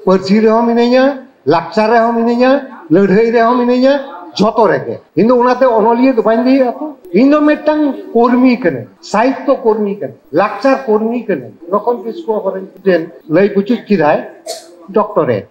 ᱯᱟᱹᱨᱥᱤ ᱨᱮᱦᱚᱸ ᱢᱤᱱᱟᱹᱧᱟ, ᱞᱟᱠᱪᱟᱨ ᱨᱮᱦᱚᱸ ᱢᱤᱱᱟᱹᱧᱟ, ᱞᱟᱹᱲᱦᱟᱹᱭ ᱨᱮᱦᱚᱸ ᱢᱤᱱᱟᱹᱧᱟ, ᱡᱷᱚᱛᱚ ᱨᱮᱜᱮ᱾ ᱤᱧ ᱫᱚ ᱚᱱᱟᱛᱮ ᱚᱱᱚᱞᱤᱭᱟᱹ ᱫᱚ ᱵᱟᱹᱧ ᱞᱟᱹᱭᱮᱜᱼᱟ ᱛᱚ, ᱤᱧ ᱫᱚ ᱢᱤᱫᱴᱟᱝ ᱠᱚᱨᱢᱤ ᱠᱟᱹᱱᱟᱹᱧ, ᱥᱟᱦᱤᱛᱛᱚ ᱠᱚᱨᱢᱤ ᱠᱟᱹᱱᱟᱹᱧ, ᱞᱟᱠᱪᱟᱨ ᱠᱚᱨᱢᱤ ᱠᱟᱹᱱᱟᱹᱧ᱾ ᱞᱚᱠᱷᱚᱱ ᱠᱤᱥᱠᱩ ᱟᱵᱚᱨᱮᱱ ᱢᱤᱫᱴᱮᱱ ᱞᱟᱹᱭ ᱯᱩᱪᱩᱡ ᱠᱮᱫᱟᱭ, ᱰᱚᱠᱴᱚᱨᱮᱴ᱾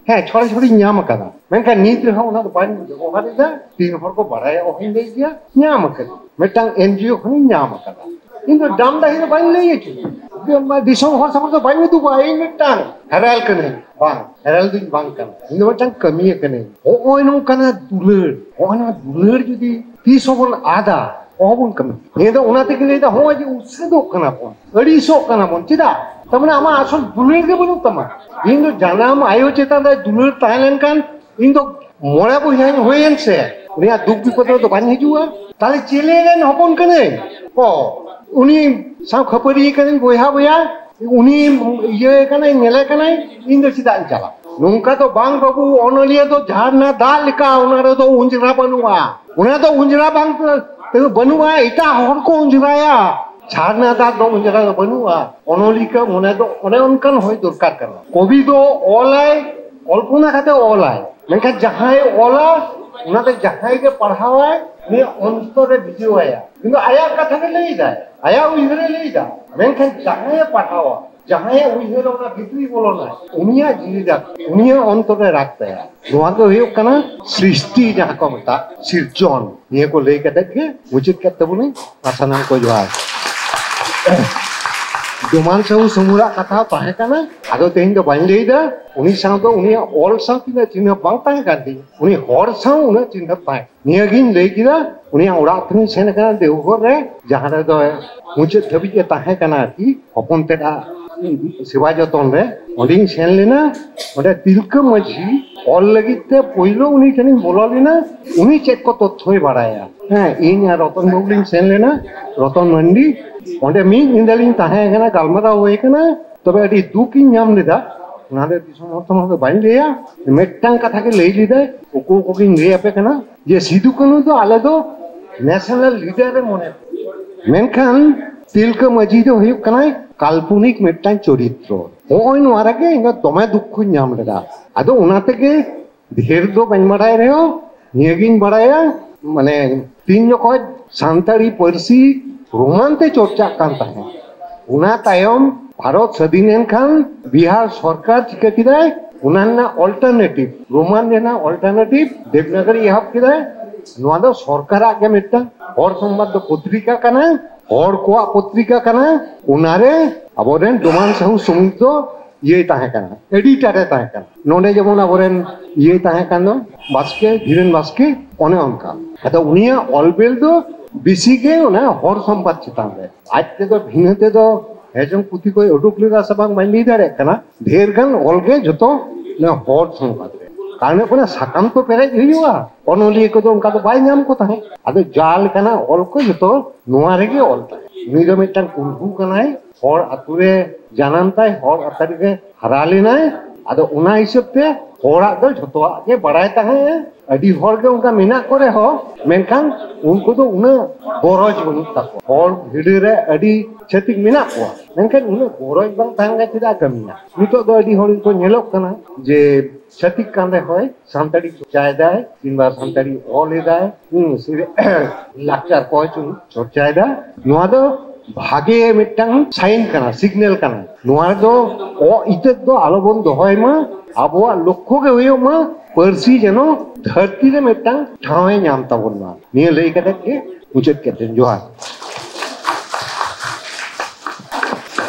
ᱦᱮᱸ, ᱪᱷᱚᱲᱟ ᱪᱷᱚᱲᱤᱧ ᱧᱟᱢ ᱟᱠᱟᱫᱟ, ᱢᱮᱱᱠᱷᱟᱱ ᱱᱤᱛ ᱨᱮᱦᱚᱸ ᱚᱱᱟ ᱫᱚ ᱵᱟᱹᱧ ᱵᱮᱵᱚᱦᱟᱨ ᱮᱫᱟ᱾ ᱛᱤᱱ ᱦᱚᱲ ᱠᱚ ᱵᱟᱲᱟᱭᱟ ᱚᱦᱚᱧ ᱞᱟᱹᱭ ᱠᱮᱭᱟ, ᱧᱟᱢ ᱟᱠᱟᱫᱟ, ᱢᱤᱫᱴᱟᱝ ᱮᱱᱡᱤᱳ ᱠᱷᱚᱱᱤᱧ ᱧᱟᱢ ᱟᱠᱟᱫᱟ᱾ ᱤᱧ ᱫᱚ ᱰᱟᱢ ᱰᱟᱹᱦᱤ ᱫᱚ ᱵᱟᱹᱧ ᱞᱟᱹᱭ ᱦᱚᱪᱚᱭᱟ᱾ ᱫᱤᱥᱚᱢ ᱦᱚᱲ ᱥᱟᱢᱟᱝ ᱫᱚ ᱵᱟᱹᱧ ᱩᱫᱩᱜᱟ ᱤᱧ ᱢᱤᱫᱴᱟᱝ ᱦᱮᱨᱮᱞ ᱠᱟᱹᱱᱟᱹᱧ᱾ ᱵᱟᱝ, ᱦᱮᱨᱮᱞ ᱫᱩᱧ ᱵᱟᱝ ᱠᱟᱱᱟ᱾ ᱤᱧ ᱫᱚ ᱢᱤᱫᱴᱟᱝ ᱠᱟᱹᱢᱤᱭᱟᱹ ᱠᱟᱹᱱᱟᱹᱧ᱾ ᱦᱚᱸᱜᱼᱚᱭ ᱱᱚᱝᱠᱟᱱᱟᱜ ᱫᱩᱞᱟᱹᱲ, ᱦᱚᱸᱜᱼᱚᱭ ᱱᱚᱣᱟ ᱫᱩᱞᱟᱹᱲ ᱡᱩᱫᱤ ᱛᱤᱥ ᱦᱚᱸᱵᱚᱱ ᱟᱫᱟ, ᱚᱦᱚᱵᱚᱱ ᱠᱟᱹᱢᱤ᱾ ᱱᱤᱭᱟᱹ ᱫᱚ ᱚᱱᱟ ᱛᱮᱜᱮ ᱞᱟᱹᱭᱫᱟ, ᱦᱚᱸᱜᱼᱚᱭ ᱡᱮ ᱩᱥᱟᱹᱫᱚᱜ ᱠᱟᱱᱟ ᱵᱚᱱ, ᱟᱹᱲᱤᱥᱚᱜ ᱠᱟᱱᱟ ᱵᱚᱱ, ᱪᱮᱫᱟᱜ? ᱛᱟᱨ ᱢᱟᱱᱮ ᱟᱢᱟᱜ ᱟᱥᱚᱞ ᱫᱩᱞᱟᱹᱲ ᱜᱮ ᱵᱟᱹᱱᱩᱜ ᱛᱟᱢᱟ᱾ ᱤᱧ ᱫᱚ ᱡᱟᱱᱟᱢ ᱟᱭᱳ ᱪᱮᱛᱟᱱ ᱨᱮ ᱫᱩᱞᱟᱹᱲ ᱛᱟᱦᱮᱸ ᱞᱮᱱᱠᱷᱟᱱ ᱤᱧ ᱫᱚ ᱢᱚᱬᱮ ᱵᱚᱭᱦᱟᱧ ᱦᱩᱭᱮᱱ ᱥᱮ, ᱩᱱᱤᱭᱟᱜ ᱫᱩᱠ ᱵᱤᱯᱚᱫ ᱨᱮᱫᱚ ᱵᱟᱹᱧ ᱦᱤᱡᱩᱜᱼᱟ? ᱛᱟᱦᱞᱮ ᱪᱮᱞᱮ ᱨᱮᱱ ᱦᱚᱯᱚᱱ ᱠᱟᱹᱱᱟᱹᱧ? ᱚ, ᱩᱱᱤ ᱥᱟᱶ ᱠᱷᱟᱹᱯᱟᱹᱨᱤ ᱠᱟᱹᱱᱟᱹᱧ ᱵᱚᱭᱦᱟ ᱵᱚᱭᱦᱟ, ᱩᱱᱤ ᱤᱭᱟᱹ ᱠᱟᱱᱟᱭ, ᱧᱮᱞᱮ ᱠᱟᱱᱟᱭ, ᱤᱧ ᱫᱚ ᱪᱮᱫᱟᱜ ᱤᱧ ᱪᱟᱞᱟᱜ? ᱱᱚᱝᱠᱟ ᱫᱚ ᱵᱟᱝ ᱵᱟᱹᱵᱩ, ᱚᱱᱚᱞᱤᱭᱟᱹ ᱫᱚ ᱡᱷᱟᱨᱱᱟ ᱫᱟᱜ ᱞᱮᱠᱟ, ᱚᱱᱟ ᱨᱮᱫᱚ ᱚᱸᱡᱽᱨᱟ ᱵᱟᱹᱱᱩᱜᱼᱟ᱾ ᱚᱱᱟ ᱫᱚ ᱚᱸᱡᱽᱨᱟ ᱵᱟᱝ ᱵᱟᱹᱱᱩᱜᱼᱟ, ᱮᱴᱟᱜ ᱦᱚᱲ ᱠᱚ ᱚᱸᱡᱽᱨᱟᱭᱟ᱾ ᱡᱷᱟᱨᱱᱟ ᱫᱟᱜ ᱫᱚ ᱚᱸᱡᱽᱨᱟ ᱫᱚ ᱵᱟᱹᱱᱩᱜᱼᱟ᱾ ᱚᱱᱚᱞᱤᱠᱟ ᱢᱚᱱᱮ ᱫᱚ ᱚᱱᱮ ᱚᱱᱠᱟᱱ ᱦᱩᱭ ᱫᱚᱨᱠᱟᱨ ᱠᱟᱱᱟ᱾ ᱠᱚᱵᱤ ᱫᱚ ᱚᱞᱟᱭ, ᱠᱚᱞᱯᱚᱱᱟ ᱠᱟᱛᱮ ᱚᱞᱟᱭ, ᱢᱮᱱᱠᱷᱟᱱ ᱡᱟᱦᱟᱸᱭ ᱚᱞᱟ, ᱚᱱᱟ ᱫᱚ ᱡᱟᱦᱟᱸᱭ ᱜᱮ ᱯᱟᱲᱦᱟᱣᱟᱭ, ᱩᱱᱤᱭᱟᱜ ᱚᱱᱛᱚᱨ ᱨᱮ ᱵᱷᱤᱡᱟᱹᱣᱟᱭᱟ᱾ ᱠᱤᱱᱛᱩ ᱟᱭᱟᱜ ᱠᱟᱛᱷᱟ ᱜᱮ ᱞᱟᱹᱭᱫᱟᱭ, ᱟᱭᱟᱜ ᱩᱭᱦᱟᱹᱨᱮ ᱞᱟᱹᱭᱫᱟ, ᱢᱮᱱᱠᱷᱟᱱ ᱡᱟᱦᱟᱸᱭᱮ ᱯᱟᱲᱦᱟᱣᱟ, ᱡᱟᱦᱟᱸᱭᱟᱜ ᱩᱭᱦᱟᱹᱨ ᱚᱱᱟ ᱵᱷᱤᱛᱨᱤ ᱵᱚᱞᱚᱱᱟ, ᱩᱱᱤᱭᱟᱜ ᱡᱤᱣᱤ ᱨᱟᱜᱽ, ᱩᱱᱤᱭᱟᱜ ᱚᱱᱛᱚᱨ ᱨᱮ ᱨᱟᱜᱽ ᱛᱟᱭᱟ᱾ ᱱᱚᱣᱟ ᱫᱚ ᱦᱩᱭᱩᱜ ᱠᱟᱱᱟ ᱥᱨᱤᱥᱴᱤ, ᱡᱟᱦᱟᱸ ᱠᱚ ᱢᱮᱛᱟᱜ ᱥᱤᱨᱡᱚᱱ᱾ ᱱᱤᱭᱟᱹ ᱠᱚ ᱞᱟᱹᱭ ᱠᱟᱛᱮ ᱜᱮ ᱢᱩᱪᱟᱹᱫ ᱠᱮᱫ ᱛᱟᱵᱚᱱᱟᱹᱧ᱾ ᱟᱨ ᱥᱟᱱᱟᱢ ᱠᱚ ᱡᱚᱦᱟᱨ᱾ ᱰᱚᱢᱟᱱ ᱥᱟᱹᱦᱩ ᱥᱟᱹᱢᱩᱨᱟᱜ ᱠᱟᱛᱷᱟ ᱛᱟᱦᱮᱸ ᱠᱟᱱᱟ, ᱟᱫᱚ ᱛᱮᱦᱮᱧ ᱫᱚ ᱵᱟᱹᱧ ᱞᱟᱹᱭ ᱮᱫᱟ᱾ ᱩᱱᱤ ᱥᱟᱶ ᱫᱚ, ᱩᱱᱤᱭᱟᱜ ᱚᱞ ᱥᱟᱶ ᱛᱤᱱᱟᱹᱜ ᱪᱤᱱᱦᱟᱹᱯ ᱵᱟᱝ ᱛᱟᱦᱮᱸ ᱠᱟᱱ ᱛᱤᱧᱟ, ᱩᱱᱤ ᱦᱚᱲ ᱥᱟᱶ ᱩᱱᱟᱹᱜ ᱪᱤᱱᱦᱟᱹᱯ ᱛᱟᱦᱮᱸ ᱠᱟᱱᱟ᱾ ᱱᱤᱭᱟᱹᱜᱤᱧ ᱞᱟᱹᱭ ᱠᱮᱫᱟ᱾ ᱩᱱᱤᱭᱟᱜ ᱚᱲᱟᱜ ᱛᱮᱦᱚᱸᱧ ᱥᱮᱱ ᱟᱠᱟᱱᱟ ᱫᱮᱣᱜᱷᱚᱨ ᱨᱮ, ᱡᱟᱦᱟᱸ ᱨᱮᱫᱚ ᱢᱩᱪᱟᱹᱫ ᱫᱷᱟᱹᱵᱤᱡ ᱮ ᱛᱟᱦᱮᱸ ᱠᱟᱱᱟ ᱟᱨᱠᱤ, ᱦᱚᱯᱚᱱ ᱛᱮᱫ ᱟᱜ ᱥᱮᱵᱟ ᱡᱚᱛᱚᱱ ᱨᱮ᱾ ᱚᱸᱰᱮᱧ ᱥᱮᱱ ᱞᱮᱱᱟ᱾ ᱚᱸᱰᱮ ᱛᱤᱞᱠᱟᱹ ᱢᱟᱹᱡᱷᱤ ᱚᱞ ᱞᱟᱹᱜᱤᱫ ᱛᱮ ᱯᱳᱭᱞᱳ ᱩᱱᱤ ᱴᱷᱮᱱᱤᱧ ᱵᱚᱞᱚ ᱞᱮᱱᱟ, ᱩᱱᱤ ᱪᱮᱫ ᱠᱚ ᱛᱚᱛᱛᱷᱚᱭ ᱵᱟᱲᱟᱭᱟ᱾ ᱦᱮᱸ, ᱤᱧ ᱟᱨ ᱨᱚᱛᱚᱱ ᱵᱟᱹᱵᱩ ᱞᱤᱧ ᱥᱮᱱ ᱞᱮᱱᱟ, ᱨᱚᱛᱚᱱ ᱢᱟᱱᱰᱤ᱾ ᱚᱸᱰᱮ ᱢᱤᱫ ᱧᱤᱫᱟᱹ ᱞᱤᱧ ᱛᱟᱦᱮᱸ ᱠᱟᱱᱟ, ᱜᱟᱞᱢᱟᱨᱟᱣ ᱦᱩᱭ ᱠᱟᱱᱟ᱾ ᱛᱚᱵᱮ ᱟᱹᱰᱤ ᱫᱩᱠ ᱤᱧ ᱧᱟᱢ ᱞᱮᱫᱟ᱾ ᱚᱱᱟ ᱫᱚ ᱫᱤᱥᱚᱢ ᱦᱚᱲ ᱴᱷᱮᱱ ᱫᱚ ᱵᱟᱹᱧ ᱞᱟᱹᱭᱟ᱾ ᱢᱤᱫᱴᱟᱝ ᱠᱟᱛᱷᱟ ᱜᱮ ᱞᱟᱹᱭ ᱞᱮᱫᱟᱭ, ᱩᱠᱩ ᱩᱠᱩ ᱜᱤᱧ ᱞᱟᱹᱭ ᱟᱯᱮ ᱠᱟᱱᱟ, ᱡᱮ ᱥᱤᱫᱩ ᱠᱟᱹᱱᱦᱩ ᱫᱚ ᱟᱞᱮ ᱫᱚ ᱱᱮᱥᱱᱟᱞ ᱞᱤᱰᱟᱨ ᱨᱮ ᱢᱚᱱᱮ ᱠᱚᱣᱟ᱾ ᱢᱮᱱᱠᱷᱟᱱ ᱛᱤᱞᱠᱟᱹ ᱢᱟᱹᱡᱷᱤ ᱫᱚ ᱦᱩᱭᱩᱜ ᱠᱟᱱᱟᱭ ᱠᱟᱞᱯᱚᱱᱤᱠ ᱢᱤᱫᱴᱟᱝ ᱪᱚᱨᱤᱛᱨᱚ᱾ ᱦᱚᱸᱜᱼᱚᱭ ᱱᱚᱣᱟ ᱨᱮᱜᱮ ᱤᱧ ᱫᱚ ᱫᱚᱢᱮ ᱫᱩᱠᱠᱷᱚᱧ ᱧᱟᱢ ᱞᱮᱫᱟ᱾ ᱟᱫᱚ ᱚᱱᱟ ᱛᱮᱜᱮ ᱰᱷᱮᱨ ᱫᱚ ᱵᱟᱹᱧ ᱵᱟᱲᱟᱭ ᱨᱮᱦᱚᱸ, ᱱᱤᱭᱟᱹᱜᱤᱧ ᱵᱟᱲᱟᱭᱟ, ᱢᱟᱱᱮ, ᱛᱤᱱ ᱡᱚᱠᱷᱚᱡ ᱥᱟᱱᱛᱟᱲᱤ ᱯᱟᱹᱨᱥᱤ ᱨᱳᱢᱟᱱ ᱛᱮ ᱪᱚᱨᱪᱟᱜ ᱠᱟᱱ ᱛᱟᱦᱮᱸᱫ, ᱚᱱᱟ ᱛᱟᱭᱚᱢ ᱵᱷᱟᱨᱚᱛ ᱥᱟᱹᱫᱷᱤᱱ ᱮᱱ ᱠᱷᱟᱱ ᱵᱤᱦᱟᱨ ᱥᱚᱨᱠᱟᱨ ᱪᱤᱠᱟᱹ ᱠᱮᱫᱟᱭ, ᱚᱱᱟ ᱨᱮᱱᱟᱜ ᱚᱞᱴᱟᱨᱱᱮᱴᱤᱵᱷ, ᱨᱳᱢᱟᱱ ᱨᱮᱱᱟᱜ ᱚᱞᱴᱟᱨᱱᱮᱴᱤᱵᱷ ᱫᱮᱵᱽᱱᱟᱜᱚᱨᱤ ᱮᱦᱚᱵ ᱠᱮᱫᱟᱭ᱾ ᱱᱚᱣᱟ ᱫᱚ ᱥᱚᱨᱠᱟᱨᱟᱜ ᱜᱮ ᱢᱤᱫᱴᱟᱝ, ᱦᱚᱲ ᱥᱚᱝᱵᱟᱫ ᱫᱚ ᱯᱚᱛᱨᱤᱠᱟ ᱠᱟᱱᱟ, ᱦᱚᱲ ᱠᱚᱣᱟᱜ ᱯᱚᱛᱨᱤᱠᱟ ᱠᱟᱱᱟ, ᱚᱱᱟᱨᱮ ᱟᱵᱚᱨᱮᱱ ᱰᱚᱢᱟᱱ ᱥᱟᱦᱩ ᱥᱩᱢᱤᱛ ᱫᱚ ᱤᱭᱟᱹᱭ ᱛᱟᱦᱮᱸ ᱠᱟᱱᱟ, ᱮᱰᱤᱴᱟᱨ ᱮ ᱛᱟᱦᱮᱸ ᱠᱟᱱᱟ᱾ ᱱᱚᱰᱮ ᱡᱮᱢᱚᱱ ᱟᱵᱚᱨᱮᱱ ᱤᱭᱟᱹᱭ ᱛᱟᱦᱮᱸ ᱠᱟᱱ ᱫᱚ, ᱵᱟᱥᱠᱮ, ᱫᱷᱤᱨᱮᱱ ᱵᱟᱥᱠᱮ, ᱚᱱᱮ ᱚᱱᱠᱟ᱾ ᱟᱫᱚ ᱩᱱᱤᱭᱟᱜ ᱚᱞ ᱵᱮᱞ ᱫᱚ ᱵᱮᱥᱤ ᱜᱮ ᱚᱱᱟ ᱦᱚᱲ ᱥᱚᱢᱵᱟᱫ ᱪᱮᱛᱟᱱ ᱨᱮ᱾ ᱟᱡ ᱛᱮᱫᱚ ᱵᱷᱤᱱᱟᱹ ᱛᱮᱫᱚ ᱦᱮᱡᱚᱝ ᱯᱩᱛᱷᱤ ᱠᱚᱭ ᱩᱰᱩᱠ ᱞᱮᱫᱟ ᱥᱮ ᱵᱟᱝ, ᱵᱟᱹᱧ ᱞᱟᱹᱭ ᱫᱟᱲᱮᱭᱟᱜ ᱠᱟᱱᱟ᱾ ᱰᱷᱮᱨ ᱜᱟᱱ ᱚᱞ ᱜᱮ ᱡᱚᱛᱚ ᱚᱱᱟ ᱦᱚᱲ ᱥᱚᱢᱵᱟᱫ ᱨᱮ᱾ ᱠᱟᱨᱚᱱ ᱦᱩᱭᱩᱜ ᱠᱟᱱᱟ, ᱥᱟᱠᱟᱢ ᱛᱚ ᱯᱮᱨᱮᱡ ᱦᱩᱭᱩᱜᱼᱟ, ᱚᱱᱚᱞᱤᱭᱟᱹ ᱠᱚᱫᱚ ᱚᱱᱠᱟ ᱫᱚ ᱵᱟᱭ ᱧᱟᱢ ᱠᱚ ᱛᱟᱦᱮᱸᱫ᱾ ᱟᱫᱚ ᱡᱟ ᱞᱮᱠᱟᱱᱟᱜ ᱚᱞ ᱠᱚ ᱡᱚᱛᱚ ᱱᱚᱣᱟ ᱨᱮᱜᱮ ᱚᱞ ᱛᱟᱦᱮᱸᱫ᱾ ᱩᱱᱤ ᱫᱚ ᱢᱤᱫᱴᱟᱝ ᱠᱩᱱᱦᱩ ᱠᱟᱱᱟᱭ, ᱦᱚᱲ ᱟᱛᱩ ᱨᱮ ᱡᱟᱱᱟᱢ ᱛᱟᱭ, ᱦᱚᱲ ᱟᱛᱩ ᱨᱮᱜᱮ ᱦᱟᱨᱟ ᱞᱮᱱᱟᱭ᱾ ᱟᱫᱚ ᱚᱱᱟ ᱦᱤᱥᱟᱹᱵ ᱛᱮ ᱦᱚᱲᱟᱜ ᱫᱚ ᱡᱷᱚᱛᱚᱣᱟᱜ ᱜᱮ ᱵᱟᱲᱟᱭ ᱛᱟᱦᱮᱸᱫ᱾ ᱟᱹᱰᱤ ᱦᱚᱲ ᱜᱮ ᱚᱱᱠᱟ ᱢᱮᱱᱟᱜ ᱠᱚ ᱨᱮᱦᱚᱸ, ᱢᱮᱱᱠᱷᱟᱱ ᱩᱱᱠᱩ ᱫᱚ ᱩᱱᱟᱹᱜ ᱜᱚᱨᱚᱡᱽ ᱵᱟᱹᱱᱩᱜ ᱛᱟᱠᱚᱣᱟ᱾ ᱦᱚᱲ ᱵᱷᱤᱲ ᱨᱮ ᱟᱹᱰᱤ ᱪᱷᱟᱹᱛᱤᱠ ᱢᱮᱱᱟᱜ ᱠᱚᱣᱟ, ᱢᱮᱱᱠᱷᱟᱱ ᱩᱱᱟᱹᱜ ᱜᱚᱨᱚᱡᱽ ᱵᱟᱝ ᱛᱟᱦᱮᱱ ᱠᱷᱟᱱ ᱪᱮᱫᱟᱜ ᱠᱟᱹᱢᱤᱭᱟ? ᱱᱤᱛᱚᱜ ᱫᱚ ᱟᱹᱰᱤ ᱦᱚᱲ ᱜᱮᱠᱚ ᱧᱮᱞᱚᱜ ᱠᱟᱱᱟ ᱡᱮ ᱪᱷᱟᱹᱛᱤᱠ ᱠᱟᱱ ᱨᱮᱦᱚᱸᱭ ᱥᱟᱱᱛᱟᱲᱤ ᱪᱚᱨᱪᱟᱭᱮᱫᱟᱭ, ᱠᱤᱝᱵᱟ ᱥᱟᱱᱛᱟᱲᱤ ᱚᱞ ᱮᱫᱟᱭ, ᱦᱩᱸ, ᱥᱮ ᱞᱟᱠᱪᱟᱨ ᱠᱚ ᱪᱚᱨᱪᱟᱭᱮᱫᱟ᱾ ᱱᱚᱣᱟ ᱫᱚ ᱵᱷᱟᱜᱮ ᱢᱤᱫᱴᱟᱝ ᱥᱟᱭᱤᱱ ᱠᱟᱱᱟ, ᱥᱤᱜᱽᱱᱟᱞ ᱠᱟᱱᱟ᱾ ᱱᱚᱣᱟ ᱫᱚ ᱚ ᱤᱛᱟᱹᱫ ᱫᱚ ᱟᱞᱚᱵᱚᱱ ᱫᱚᱦᱚᱭ ᱢᱟ, ᱟᱵᱚᱣᱟᱜ ᱞᱚᱠᱠᱷᱚ ᱜᱮ ᱦᱩᱭᱩᱜ ᱢᱟ ᱯᱟᱹᱨᱥᱤ ᱡᱮᱱᱚ ᱫᱷᱟᱹᱨᱛᱤ ᱨᱮ ᱢᱤᱫᱴᱟᱝ ᱴᱷᱟᱶ ᱮ ᱧᱟᱢ ᱛᱟᱵᱚᱱ ᱢᱟ᱾ ᱱᱤᱭᱟᱹ ᱞᱟᱹᱭ ᱠᱟᱛᱮ ᱜᱮ ᱢᱩᱪᱟᱹᱫ ᱠᱮᱫ ᱫᱟᱹᱧ᱾ ᱡᱚᱦᱟᱨ᱾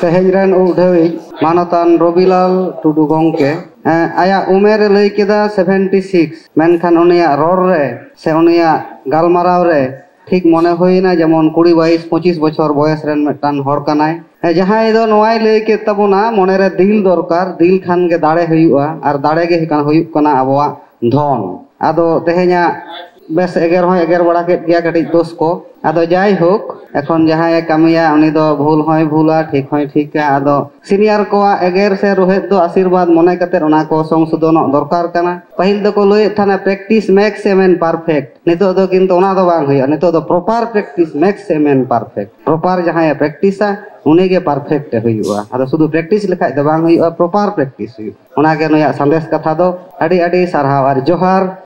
ᱛᱮᱦᱮᱧ ᱨᱮᱱ ᱩᱰᱷᱟᱹᱣᱤᱡ ᱢᱟᱱᱚᱛᱟᱱ ᱨᱚᱵᱤᱞᱟᱞ ᱴᱩᱰᱩ ᱜᱚᱢᱠᱮ, ᱮᱸ, ᱟᱭᱟᱜ ᱩᱢᱮᱨ ᱮ ᱞᱟᱹᱭ ᱠᱮᱫᱟ ᱥᱮᱵᱷᱮᱱᱴᱤ ᱥᱤᱠᱥ, ᱢᱮᱱᱠᱷᱟᱱ ᱩᱱᱤᱭᱟᱜ ᱨᱚᱲ ᱨᱮ ᱥᱮ ᱩᱱᱤᱭᱟᱜ ᱜᱟᱞᱢᱟᱨᱟᱣ ᱨᱮ ᱴᱷᱤᱠ ᱢᱚᱱᱮ ᱦᱩᱭᱱᱟ ᱡᱮᱢᱚᱱ ᱠᱩᱲᱤ, ᱵᱟᱭᱤᱥ, ᱯᱚᱸᱪᱤᱥ ᱵᱚᱪᱷᱚᱨ ᱵᱚᱭᱮᱥ ᱨᱮᱱ ᱢᱤᱫᱴᱟᱝ ᱦᱚᱲ ᱠᱟᱱᱟᱭ᱾ ᱦᱮᱸ, ᱡᱟᱦᱟᱸᱭ ᱫᱚ ᱱᱚᱣᱟᱭ ᱞᱟᱹᱭ ᱠᱮᱫ ᱛᱟᱵᱚᱱᱟ, ᱢᱚᱱᱮᱨᱮ ᱫᱤᱞ ᱫᱚᱨᱠᱟᱨ, ᱫᱤᱞ ᱠᱷᱟᱱ ᱜᱮ ᱫᱟᱲᱮ ᱦᱩᱭᱩᱜᱼᱟ, ᱟᱨ ᱫᱟᱲᱮ ᱜᱮ ᱦᱩᱭᱩᱜ ᱠᱟᱱᱟ, ᱦᱩᱭᱩᱜ ᱠᱟᱱᱟ ᱟᱵᱚᱣᱟᱜ ᱫᱷᱚᱱ᱾ ᱟᱫᱚ ᱛᱮᱦᱮᱧᱟᱜ ᱵᱮᱥ ᱮᱜᱮᱨ ᱦᱚᱸᱭ ᱮᱜᱮᱨ ᱵᱟᱲᱟ ᱠᱮᱫ ᱜᱮᱭᱟ ᱠᱟᱹᱴᱤᱡ ᱫᱳᱥ ᱠᱚ᱾ ᱟᱫᱚ ᱡᱟᱭᱦᱳᱠ, ᱮᱠᱷᱚᱱ ᱡᱟᱦᱟᱸᱭᱮ ᱠᱟᱹᱢᱤᱭᱟ ᱩᱱᱤ ᱫᱚ ᱵᱷᱩᱞ ᱦᱚᱸᱭ ᱵᱷᱩᱞᱟ, ᱴᱷᱤᱠ ᱦᱚᱸᱭ ᱴᱷᱤᱠᱟ᱾ ᱟᱫᱚ ᱥᱤᱱᱤᱭᱟᱨ ᱠᱚᱣᱟᱜ ᱮᱜᱮᱨ ᱥᱮ ᱨᱩᱦᱮᱫ ᱫᱚ ᱟᱥᱤᱨᱵᱟᱫᱽ ᱢᱚᱱᱮ ᱠᱟᱛᱮ ᱚᱱᱟ ᱠᱚ ᱥᱚᱝᱥᱳᱫᱷᱚᱱᱚᱜ ᱫᱚᱨᱠᱟᱨ ᱠᱟᱱᱟ᱾ ᱯᱟᱹᱦᱤᱞ ᱫᱚᱠᱚ ᱞᱟᱹᱭᱮᱫ ᱛᱟᱦᱮᱱᱟ, "Practice makes a man perfect." ᱱᱤᱛᱚᱜ ᱫᱚ ᱠᱤᱱᱛᱩ ᱚᱱᱟ ᱫᱚ ᱵᱟᱝ ᱦᱩᱭᱩᱜᱼᱟ᱾ ᱱᱤᱛᱚᱜ ᱫᱚ proper practice makes a man perfect᱾ Proper ᱡᱟᱦᱟᱸᱭᱮ ᱯᱨᱮᱠᱴᱤᱥᱟ, ᱩᱱᱤᱜᱮ ᱯᱟᱨᱯᱷᱮᱠᱴ ᱮ ᱦᱩᱭᱩᱜᱼᱟ᱾ ᱟᱫᱚ ᱥᱩᱫᱷᱩ ᱯᱨᱮᱠᱴᱤᱥ ᱞᱮᱠᱷᱟᱡ ᱫᱚ ᱵᱟᱝ ᱦᱩᱭᱩᱜᱼᱟ, proper practice ᱦᱩᱭᱩᱜᱼᱟ᱾ ᱚᱱᱟᱜᱮ ᱱᱩᱭᱟᱜ ᱥᱟᱸᱫᱮᱥ ᱠᱟᱛᱷᱟ ᱫᱚ᱾ ᱟᱹᱰᱤ ᱟᱹᱰᱤ ᱥᱟᱨᱦᱟᱣ ᱟᱨ ᱡᱚᱦᱟᱨ᱾